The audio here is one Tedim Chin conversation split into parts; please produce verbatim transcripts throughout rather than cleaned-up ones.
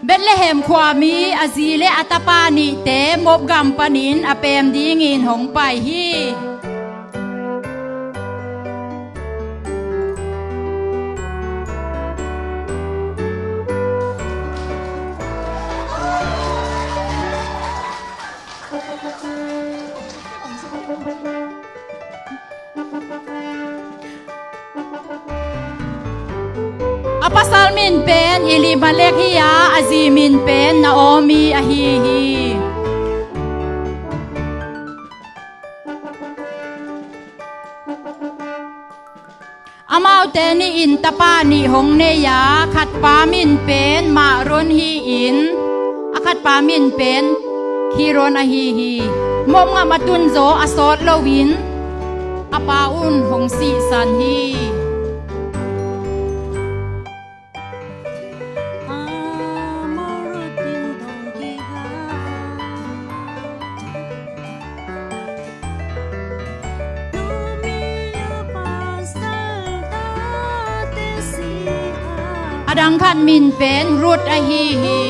Bethlehem khuami a zi le a tapa nihte Moab gam panin a pem dingin hong pai hi. A pasal min pen Elimelek hi a, a zi min pen Naomi ahi hi. Amaute nih in tapa nih hong nei a, khatpa min pen Mahlon hi-in, a khatpa min pen Khilion ahi hi. Moab gam a tunzaw a sawt loin a pa un hong sihsan hi. A dang khat min pen Ruth ahi hi.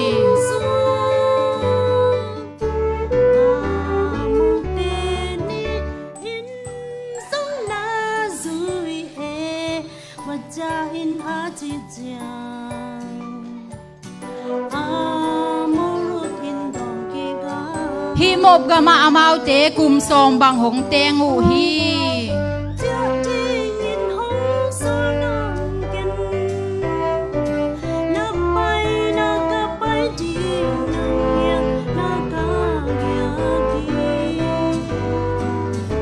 Hih Moab gamah amaute kum sawm bang hong teng uh hi.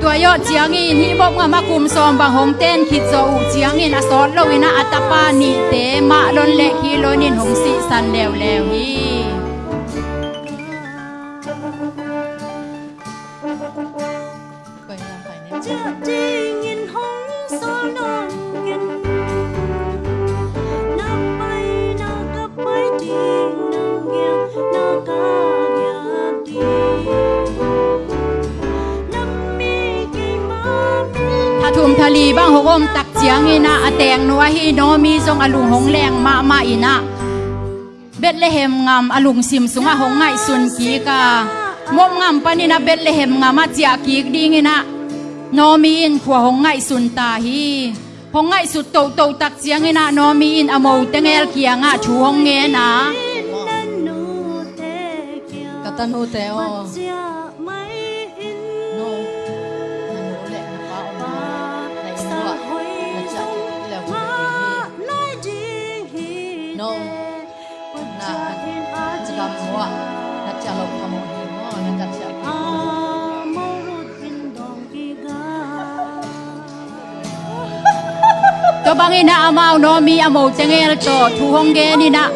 Tua zawh ciangin hih Moab gamah kum sawm bang hong ten khit zawh uh ciangin a sawt loin ah a tapa nihte Mahlon le Khilion in hong sihsan leuleu hi. Tha thum tha li bang hong om tak ciangin ah a teeknu ahi Naomi zong a lung hong leng mahmah in ah Bethlehem gam a lungsim sungah hong ngaihsun kik a, Moab gam panin ah Bethlehem gamah ciah kik dingin ah Naomi in khua hong ngaihsun ta hi. Hong ngaihsut tohtoh tak ciangin ah Naomi in a mote gel kiangah thu hong ngen a, ka tanute aw, no, na nu le na pa om na, na inn uah na ciah kik leu ding hi. No, na, na gam uah na ciah loh kha mawh hi maw, na ka ciah kik maw. Tua bangin ah amau Naomi a mote gel tawh thu hong genin ah,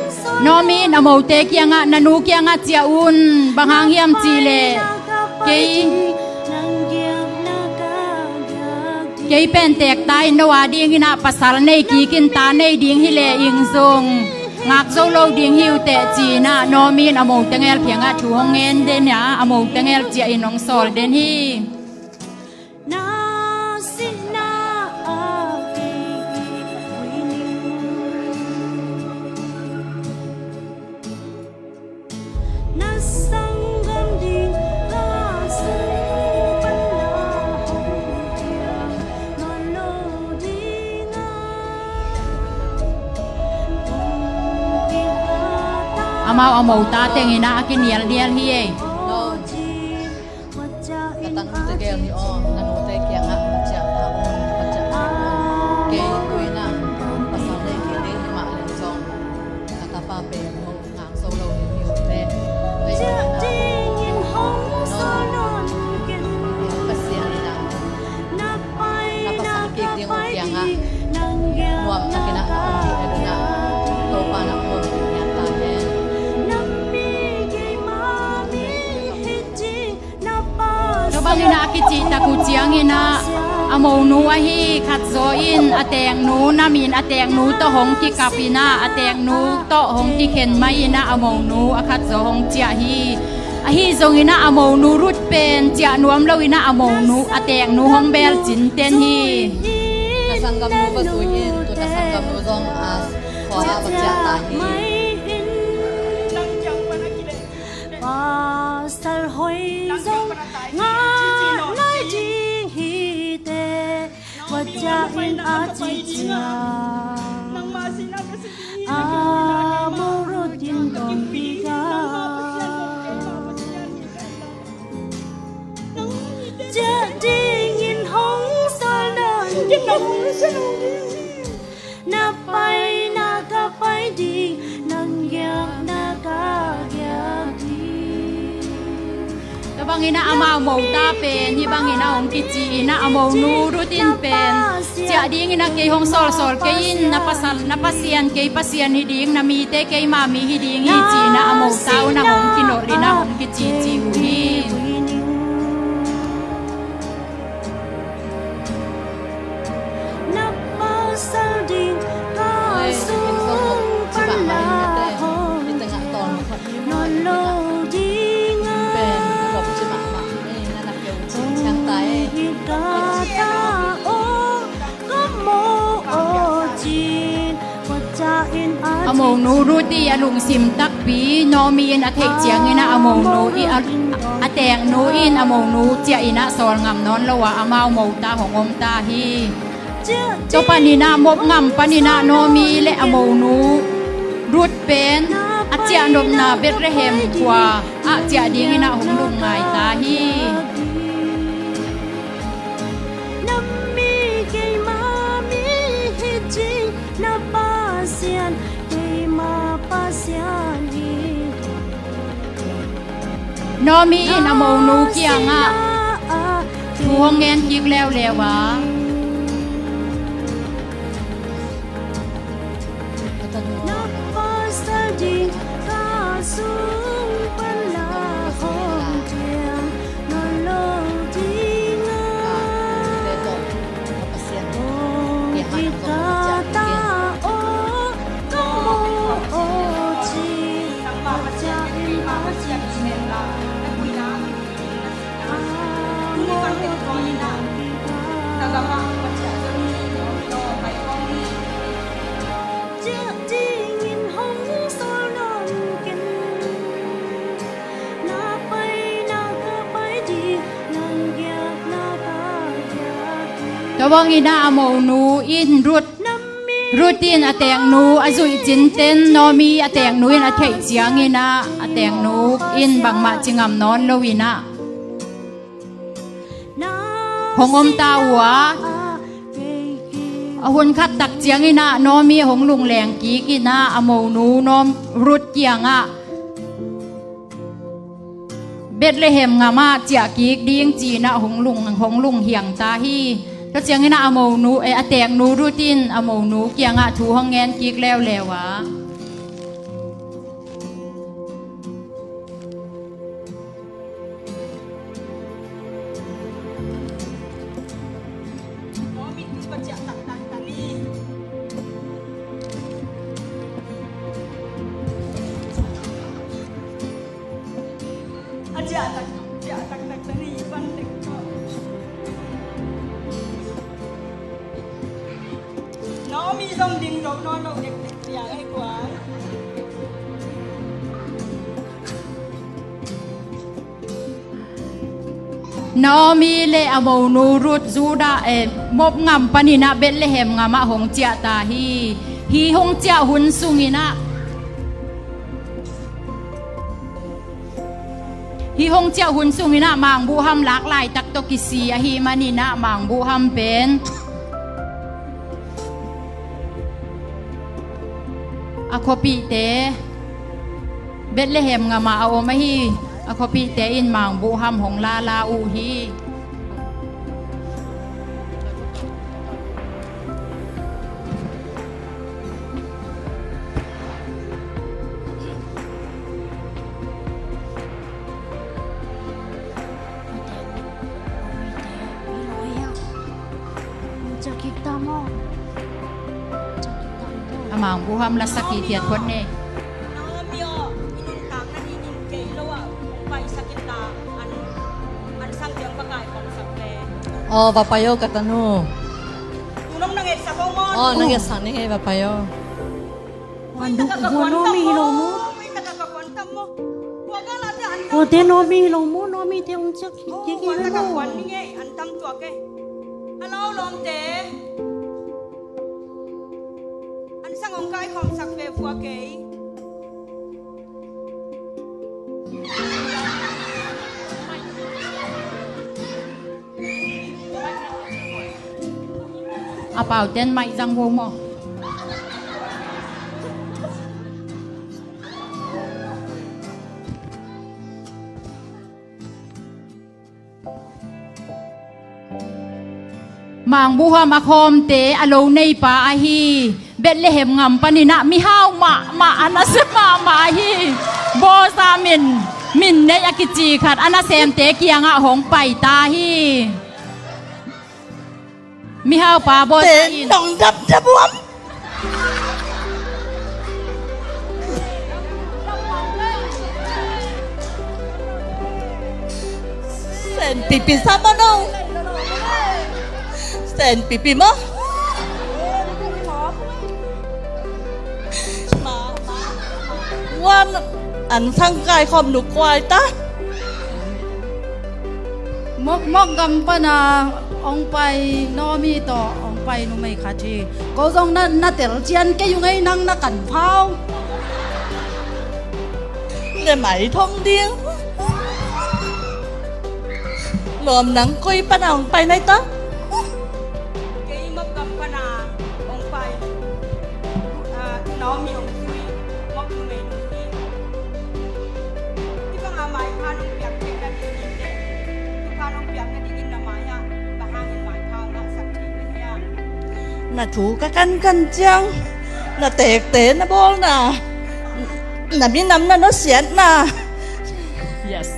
Naomi in a mote kiangah, na nu kiangah ciah un, bang hang hiam cihleh kei, kei pen teek ta in no a dingin ah pasal nei kik in, ta nei ding hi leh ing zong ngak zo lo ding hi uh teh ci-in ah Naomi in a mote gel kiangah thu hong ngen den a, a mote gel ciah in hong sawl den hi. Amau a mota tengin ah a kinialnial hi ei. Ka tanute gel ni aw, na nute kiangah ka ciah ta un, ka ciah ta un. Kei tu-in ah pasal nei kik ding hi mah leng zong ka tapa pen no ngak zo lo ding hi uh teh. Kei tu-in ah no, Pasian in ah na pasal kik ding uh kiangah nuam takin ah na om ding uh in ah, Topa na om ding uh in ah ta hen. Tua bangin ah a kicihtak uh ciangin ah a monu ahi khat zaw in a teeknu nam in a teeknu tawh hong kikap in ah a teeknu tawh hong kikhen mai in ah a monu a khat zaw hong ciah hi. Ahi zongin ah a monu Ruth pen ciah nuam lo in ah a monu a teeknu hong beel cinten hi. Na sanggamnu va zui in, tu na sanggamnu zong a khuala va ciah ta hi. A ci ciang a mo Ruth in dawn kik a, ciah dingin hong sawl dawn kik. Na paina ka pai ding, nang giakna ka giak ding. Tua bangin ah amau mota pen hih bangin ah hong kici in ah, a monu Ruth in pen ciah dingin ah kei hong sawlsawl kei in, na pasal, na Pasian kei Pasian hi ding, na mite keima mi hi ding hi ci in ah a mota un ah hong kinolh in ah hong kicici uh hi. Na pasal ding ka sung pan la hong nawn lo ding a, hong hita aw, ka mo aw cin. A monu Ruth i a lungsim takpi Naomi in a theih ciangin ah a monu i a, a teeknu in a monu ciah in ah sawl ngam nawn lo a, amau mota hong om ta hi. Tua panin ah Moab gam panin ah Naomi le a monu Ruth pen a ciah nopna Bethlehem khua ah ciah dingin ah hong lungngai ta hi. Na mi keima mi hi ding, na Pasian keima Pasian hi. Naomi in a monu kiangah thu hong ngen kik leuleu a, na pasal ding ka sung pan la hong ciang nawn lo ding a, hong hita aw, ka mo aw cin. Tua bangin ah a monu in Ruth, Ruth in a teeknu a zuih cinten Naomi a teeknu in a theih ciangin ah a teeknu in bangmah ci ngam nawn lo in ah hong om ta uh a, a hun khat tak ciangin ah Naomi hong lungleng kik in ah a monu Naomi Ruth kiangah Bethlehem gam ah ciah kik ding ci in ah hong lung, hong lunghiang ta hi. Tua ciangin ah a monu, eh, a teeknu Ruth in a monu kiangah thu hong ngen kik leuleu a. Naomi zong ding zo nawn lo dekdek cia ei kuan. Naomi le a monu Ruth Judah, eh, Moab gam panin ah Bethlehem gam ah hong ciah ta hi. Hih hong ciah hun sungin ah, hih hong ciah hun sungin ah mangbuhham lak laitak tawh kisi ahih manin ah mangbuhham pen a khuapihte, Bethlehem gam ah a om ahi a khuapihte in mangbuhham hong lala uh hi. A mangbuhham la sak hi thiat phot ne. Naomi aw, i nuntakna nih in kei lo ah hong paisak in la, an, an sang tiang va kai khawmsak le. Aw, va pai aw ka tanu. Tu nong na ngetsak aw maw? Aw, na ngetsak ning ei, va pai aw. Wan duk, wan Naomi hi lo maw? Wan taka ka kuan tam maw? Tua ka la te an tam. Tua te Naomi hi lo maw? Naomi te hong ciah kik hi lo maw? Wan taka kuan ning ei, an tam tua ke. Hello, lawmte. Hong kaikhawmsak ve vua kei. A pauten maih zang vo maw? Mangbuham a khawmte a lo neipa ahi Bethlehem gam paninah mihau mahmah a nasem mahmah ahi Boza min, min nei a kici khat a nasemte kiangah hong paita hi. Mihaupa Boza in nong dapdap uam. Sen pipi sa maw nong? Sen pipi maw? Wan an sang kaikhawm nu kuai ta. Mok, mok gam pana hong pai Naomi tawh hong pai numei khat hi. Ko zong na, na tel cian kei ung ei, nang na kan phau. Le mai thong ding. Lawm nang koi pana hong pai nai ta? Kei mok gam pana hong pai. Ah, Naomi hong sui. Mok numei nu hi. Hih banga maipha nong piak theihna ding in teh, thupha nong piakna dingin na mai-ah bang hangin maipha hong ngahsak thei na hiam? Na thu ka kankan ciang, na teekte na bawlna, na minam na nusiatna. Yes.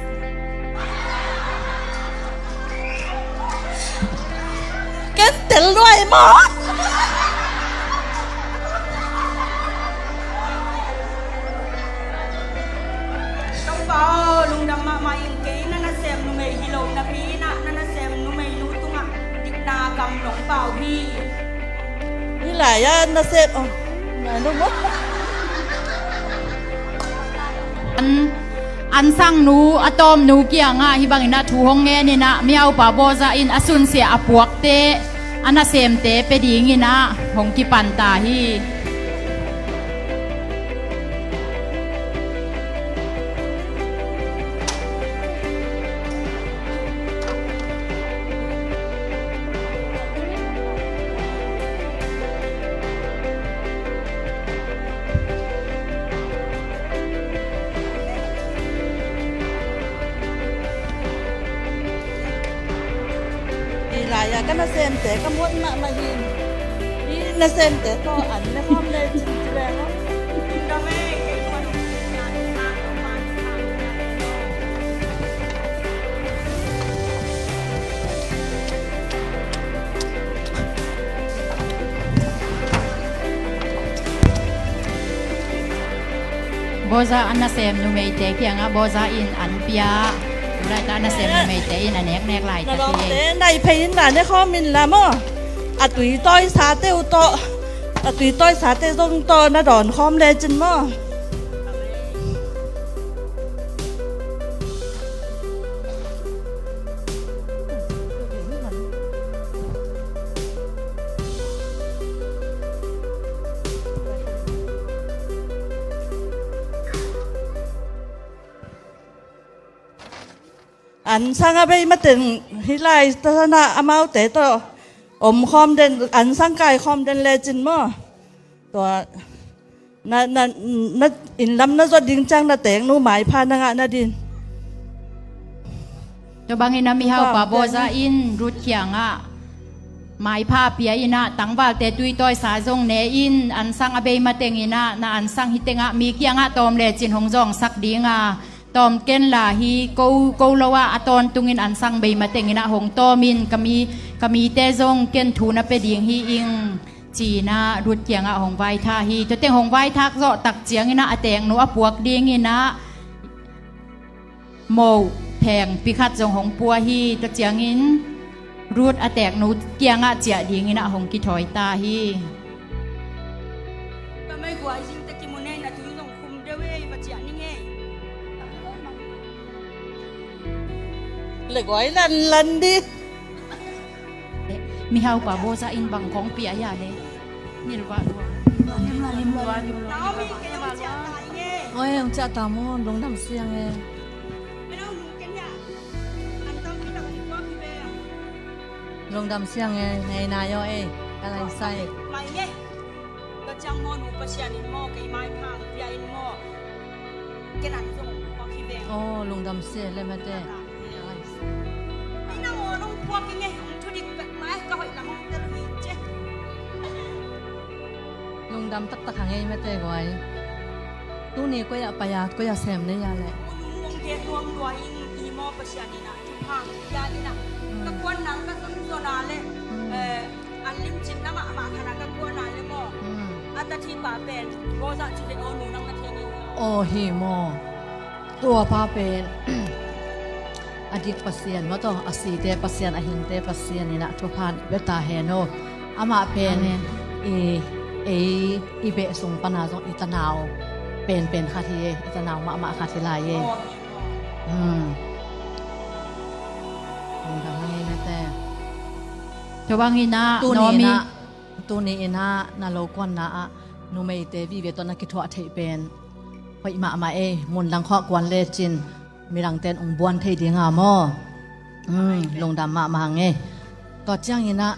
Ken tel luai maw? Topa aw, lungdam mahmah ing. Kei na nasem numei hi lo napi-in ah, na nasem numei nu tungah dikna gam nong pau hi. Hih lai-ah nasem, oh, nai lo maw? An, ansangnu a tawmnu kiangah hih bangin ah thu hong ngenin ah, mihaupa Boza in a sunsia a puakte a nasemte pia dingin ah hong kipanta hi. Hih lai-ah ka nasemte ka muan mahmah hi. Hih nasemte tawh an ne khawm le cin ci le maw? Boza a nasem numeite kiangah Boza in an pia. Tulaitak a nasem numeite in a neknek laitak hi. Na lawmte nai phei inla ne khawm inla maw? A tui tawisate uh tawh, a tui tawisate zong tawh na dawn khawm lecin maw? An sang a bei mateng hih lai ta sanah amaute tawh om khawm den, an sang kai khawm den lecin maw? Tua na, na, na inn lam na zuat ding ciang na teeknu maipha na ngah nadin. Tua bangin a mihaupa Boza in Ruth kiangah maipha pia in ah, tangvalte tui tawisa zong ne in, an sang a bei mateng in ah, na an sang hi tengah mi kiangah tawm lecin hong zawngsak ding a, tawm kenla hi, ko, ko lo ah a tawntungin an sang bei mateng in ah hong tawm in, ka mi, ka mite zong ken thu na pia ding hi ing, ci-in ah Ruth kiangah hong vaithak hi. Tua teng hong vaithak zawh tak ciangin ah a teeknu a puak dingin ah moh phengpi khat zong hong pua hi. Tua ciangin Ruth a teeknu kiangah ciah dingin ah hong kithawi ta hi. Ka meiguai zingte kimu nei na tui zong khum deuh ei, va ciah ning ei. Le guai lanlan di. Mihaupa Boza in bang kong pia ya le. Nilvah lua. Naomi, kei hong ciah ta ing e. Oi, hong ciah ta maw, lungdam siang e. Lungdam siang e, nei nai aw e, ka lai sai. Mai nge. Ka ciang maw nu Pasian in maw, kei mai phang pia in maw. Ken an zong puak hi ve. Aw, lungdam sia le mate. Ka lai sai. Ni nang aw nong puak ing e, hong thudik pek mai, ka hoih lam hong tel hi ce. Lungdam taktak hang ei mate guai. Tuni koi ah pai a, koi ah sem nei a le. Aw nu hong gen nuam lua ing i maw Pasian in ah. Hang, ya ina. Ka kuan nang ka zon zon a le. Eh, an lim cin na mah mah khana ka kuan a le maw. A ta thi pa pen. Ko za ci le aw nu nang na thi ni. Aw hi maw. Tua pa pen. A dik Pasian maw taw, a site Pasian, a hingte Pasian ina thupha beta hen aw. Amah pen. Amen. I, ei, i beh sung pana zong i tanau. Pen pen khat hi e, i tanau mah mah khat hi lai e. Aw. Hmm. Lungdam hang ei mate. Tua bang hi na, tuni Naomi. Tuni in ah, na lo kuanna ah, numeite vive tawh na kithuah theih pen. Hoih mahmah ei, mun lang khawh kuan lecin, midangte in ong buan thei ding a maw. Hmm, lungdam mahmah hang ei. Tua ciangin ah,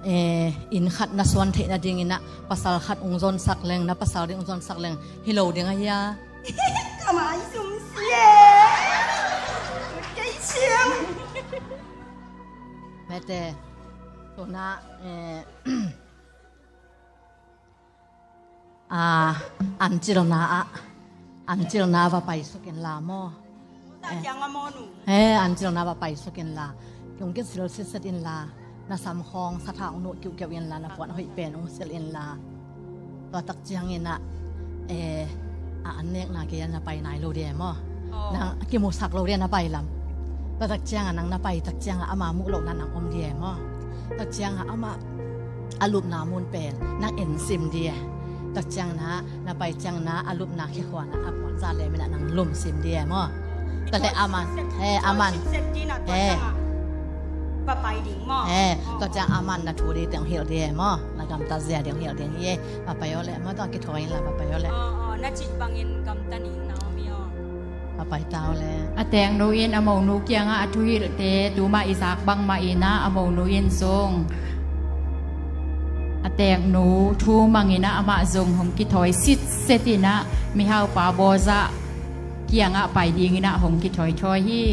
eh, inn khat na suan theih nadingin ah, pasal khat ong zonsak leng, na pasal ding ong zonsak leng, hi lo ding a hia. Ka mai sum sia. Kei siam. Mete, tuna, eh, ah, an cilna ah, an cilna va paisuk in la maw. Eh, an cilna va paisuk in la. Kiung kisil sitset in la. Na sam khawng sathau ong nuh kiuhkiuh in la, na puan hoih pen ong silh in la. Tua tak ciangin ah, eh, a an nekna kei a na pai nai lo dia maw. Nang kimusak lo dia na pai lam. Tua tak ciangin nang na pai tak ciangin ama muh lohna nang om dia maw. Tak ciangin ama a lupna mun pen nang en sim dia. Tak ciangin na pai ciangin a lupna khekhuan a puan za le mina nang lum sim dia maw. Tua le aman, eh, aman, eh. Papai ding maw. Eh, tua ciang aman na thu ding teng hilh ding maw. Na gamtat zia ding hilh ding hi e. Papai aw le, maw tua kithawi in la papai aw le. Aw, aw, na cih bangin gamta ning Naomi aw. Papai ta aw le. A teknu in a monu kiangah a thuhilhte, tuma i zak bangmah in ah a monu in zong. A teknu thu mangin ah amah zong hong kithawi sitset in ah mihaupa Bawza kiangah pai dingin ah hong kithawi thawi hi.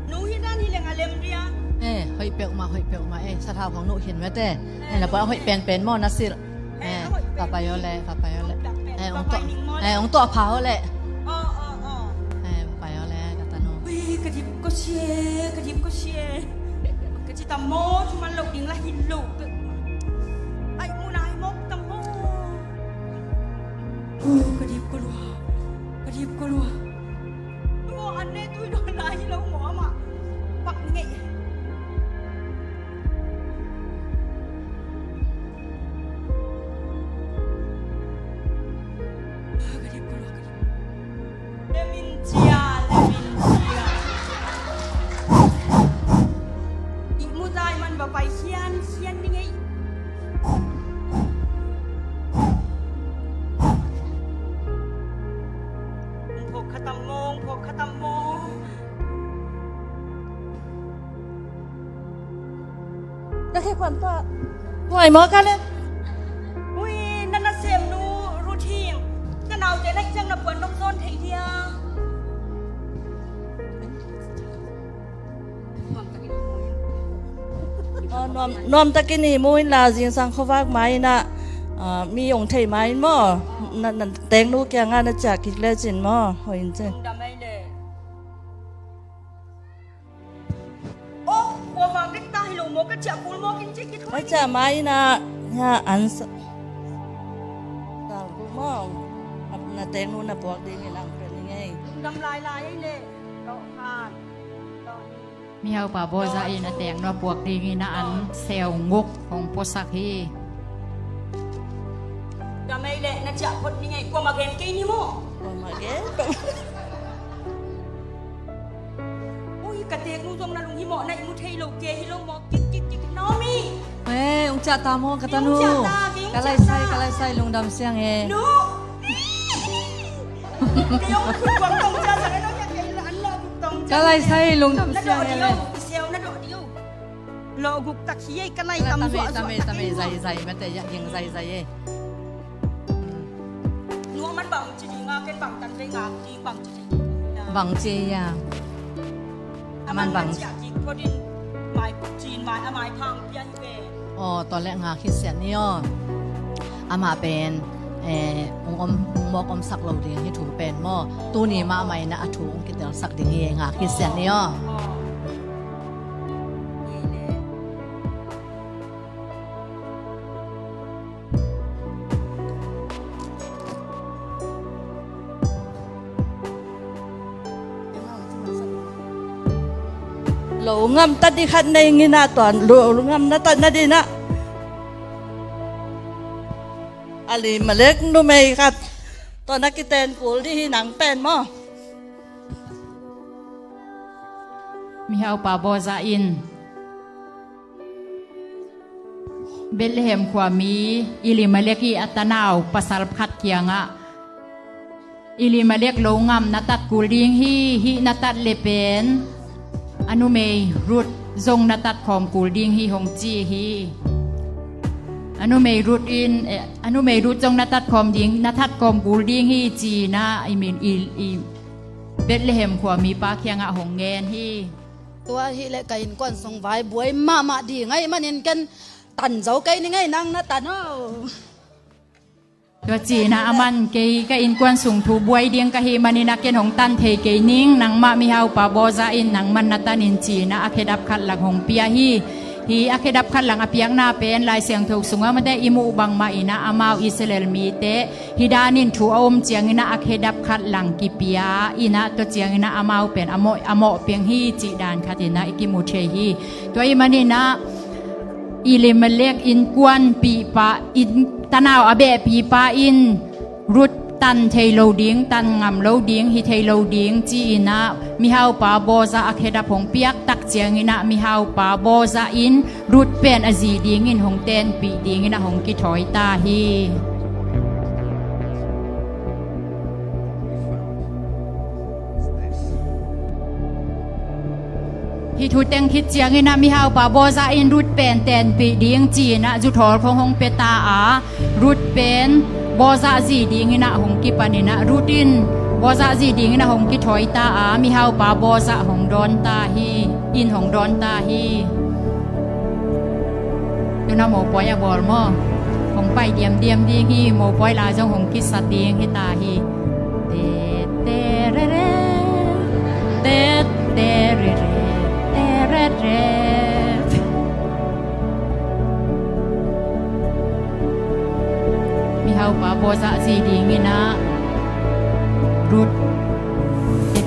Nu hi dan hi leng a lem dia. Eh, hoih peuhmah, hoih peuhmah, eh, sathau khong nuh khin mete. Eh, na pua hoih penpen maw na silh. Eh, papai aw le, papai aw le. Eh, ong tuah, eh, ong tuah pha aw le. Eh, papai aw le, ka tanu. Ui, ka dip ko sia, ka dip ko sia. Ka ci tam maw, thuman lo ding la hin lo. Ai, mu nai maw, tam maw. Ka dip ko lua, ka dip ko lua. Lua an ne tui dawn lai hi lo maw amah. Pak ni ngei. Ka dip ko lua, ka dip. Lemin cia, lemin cia. Ih mu zai man va pai sian, sian ni ngei. Phawk khatam mawng, phawk khatam mawng. Ka khe khuan ta. Huai maw ka le. Ui, na nasemnu Ruthing. Na naute na ciang na puan nong zawn thei dia. Aw, nuam, nuam takin i mu in la zingsang khuavak mai in ah, ah, mi ong thei mai in maw. Na, na teknu kiangah na ciah kik lecin maw. Hoih in cin. Aw, kua vang dek ta hi lo maw, ka ciah kul maw, kin ci kithoi. Ka ciah mai in ah, ya, an sa-, sa kul maw. Na teknu na puak dingin ang pen ni ngei. Dam lai lai ei le. Tawh khan. Tawh ni. Mihaupa Bawza in a teknu a puak dingin ah an seu nguk hong puasak hi. Dam ei le, na ciah phot ni ngei, kua ma gen kei ni maw. Kua ma gen. Ui, Ka teeknu zong na lunghimawh na ihmu thei lo, kei hi lo maw? Kik, kik, kik, Naomi. Eh, ong ciah ta maw, ka tanu? Kei ong ciah ta, kei ong ciah ta. Ka lai sai, ka lai sai, lungdam siang e. Nu. Kei ong khut kuang tong ciah sa, kei ong ciah, kei la an lo khut tong ciah. Ka lai sai, lungdam siang e. Na dawh dih o, i siau na dawh dih o. Lawhguk tak hi ei, ka nai tam zuah zuah tak hi. Zai zai mate, ya ging zai zai e. Nuam an bang ci ding a, ken bang tan vei ngak ding, bang ci ding. Bang ci ya. Aman bang ci a kik pho din, mai cin mai a mai phang pia hi ve. Aw, tua leh ngak hi sian ni aw. Amah pen eh, ong om, ong mawk omsak lo ding hi thu pen maw? Tuni mahmah in ah a thu ong kitelsak ding hi, ngak hi sian ni aw. Lo ngam tat dih khat nei ngin ah, tuan lo ngam na tat na dih na. Elimelek numei khat tawh na kiten kul dih hi nang pen maw? Mihaupa Boaza in Bethlehem khuami Elimelek ii a tanau pasal khat kiangah, Elimelek lo ngam na tat kul ding hi, hih na tat le pen a numei Ruth zong na tat khawm kul ding hi, hong ci hi. A numei Ruth in, eh, a numei Ruth zong na tat khawm ding, na tat khawm kul ding hi, ci-in ah i min, i, i Bethlehem khuamipa kiangah hong ngen hi. Tua hi leh ka innkuan sung vai buai mahmah ding ahih manin ken tan zo kei ning ei, nang na tan o. Tua ci-in ah aman kei ka innkuan sung thu buai ding ka hih manin ah ken hong tan thei kei ning, nangmah mihaupa Boaza in nangman na tan in, ci-in ah a khedap khat lang hong pia hi. Hih a khedap khat lang a piakna pen Lai Siangtho sungah mate i muh bangmah in ah amau Israel mite hih danin thu a om ciangin ah a khedap khat lang kipia in ah, tua ciangin ah amau pen a mawh, a mawh piang hi cih dan khat in ah i kimu thei hi. Tua ahih manin ah Elimelek innkuanpihpa, inn tanau a behpihpa in Ruth tan thei lo ding, tan ngam lo ding, hi thei lo ding ci-in ah mihaupa Boaza a khedap hong piak tak ciangin ah mihaupa Boaza in Ruth pen a zi dingin hong tenpih dingin ah hong kithawi ta hi. Hih thu teng khit ciangin ah mihaupa Boaza in Ruth pen tenpih ding ci-in ah zuthawl khong hong pia ta a, Ruth pen Boaza zi dingin ah hong kipan in ah, Ruth in Boaza zi dingin ah hong kithawi ta a, mihaupa Boaza hong dawn ta hi, in hong dawn ta hi. Tu-in ah mopawi a bawl maw? Hong pai diamdiam ding hi, mopawi lai zong hong kisat ding hi ta hi. Te, te, re, re. Te, te, re, re. Te, re, re. Mihaupa Boaza zi dingin ah Ruth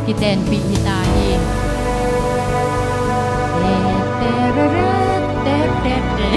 kitenpih hi ta hi. Te, te, re, re, te, te, re.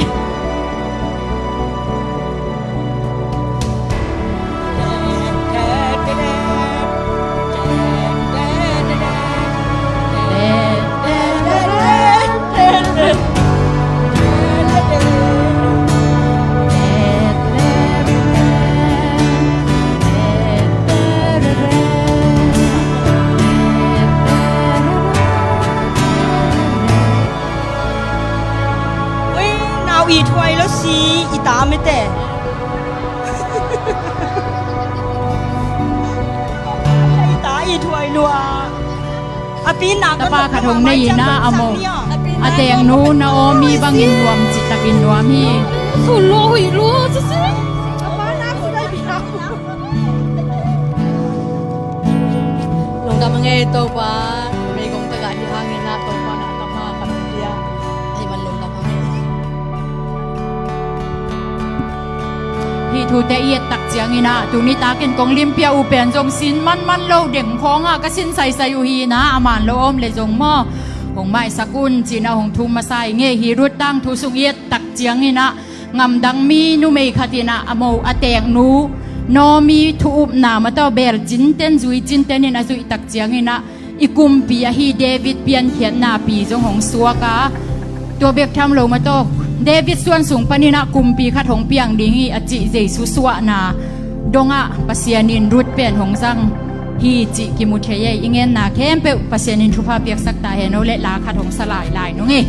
Ui, nau i thuai lo si, i ta mete. I ta i thuai lua. A pi nak tapa khat hong nei in ah, a mawh, a teeknu Naomi bangin nuam cih takin nuam hi. Lungdam a ngei Topa, meigong tagah hi hangin ah Topa na tapa khat hong pia. Hih thute i et tak ciangin ah, tuni takin kong limpia uh pen zong sin manman lo, deng khawngah ka sin saisai uh hi in ah, a man lo a om leh zong maw, hong maisak un ci-in ah hong thum masa hi ing ei. Hih Ruth tangthu sung i et tak ciangin ah, ngamdang mi numei khat in ah, a mawh, a teeknu Naomi thu upna mah tawh beel cinten, zui cinten in a zuih tak ciangin ah, i kumpi ahi David piankhiatna pi zong hong suak a, tua bek tham lo mah tawh David suan sung panin ah kumpi khat hong piang ding hi a cih Jesu suahna dongah Pasian in Ruth pen hong zang hi cih kimu thei ei. I ngenna khempeuh Pasian in thupha piaksak ta hen. O le, la khat hong sa lailai nung ei.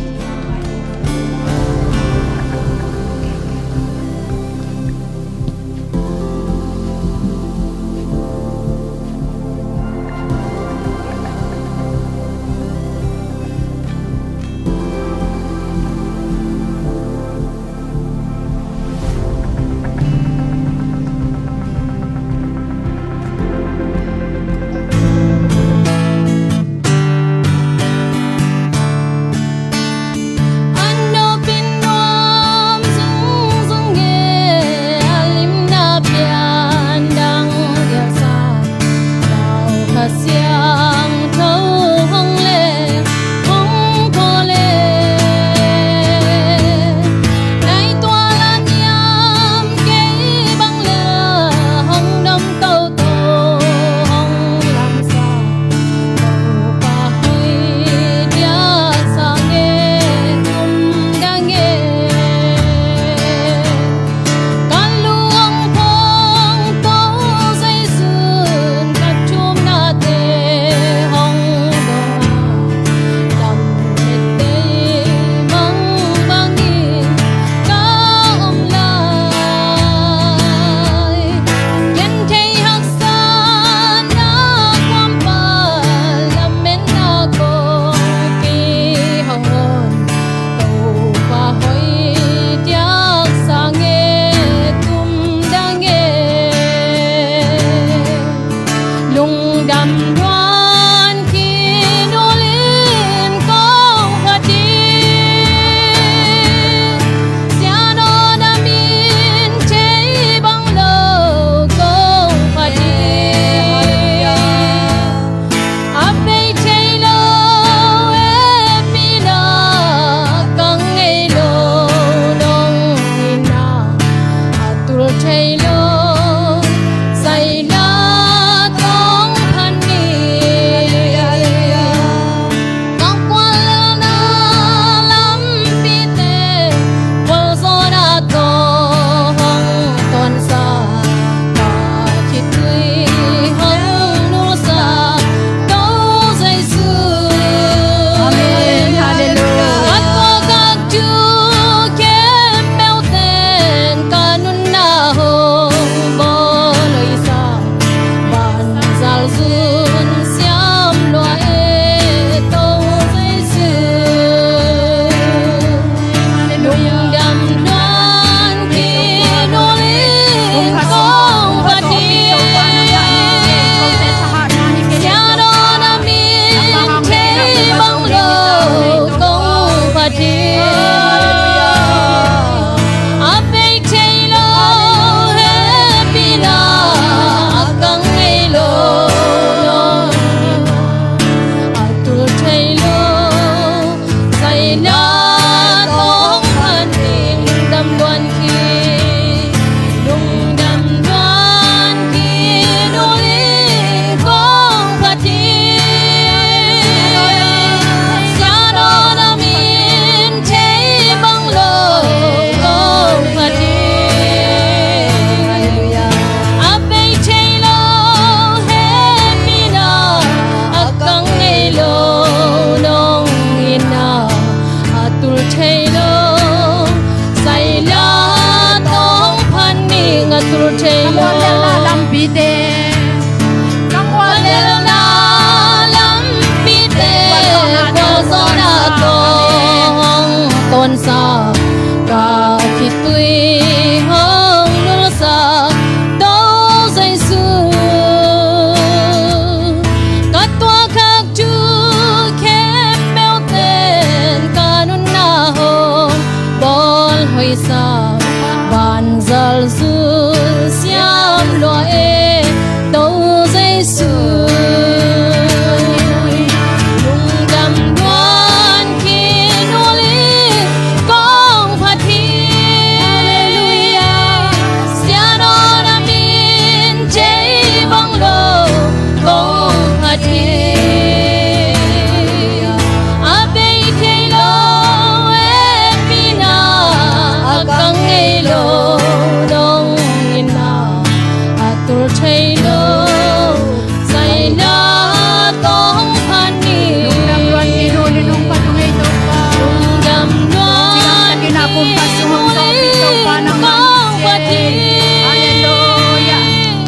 Halleluia.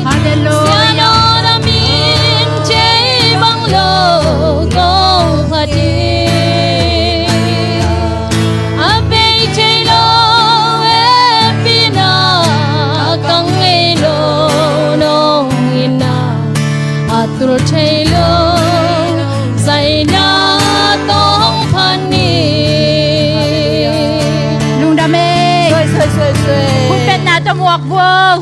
Halleluia. Tul thei lo zaina tawng phan ni. Lungdam e. Soi, soi, soi, soi. Hun petna tawh muak vuau.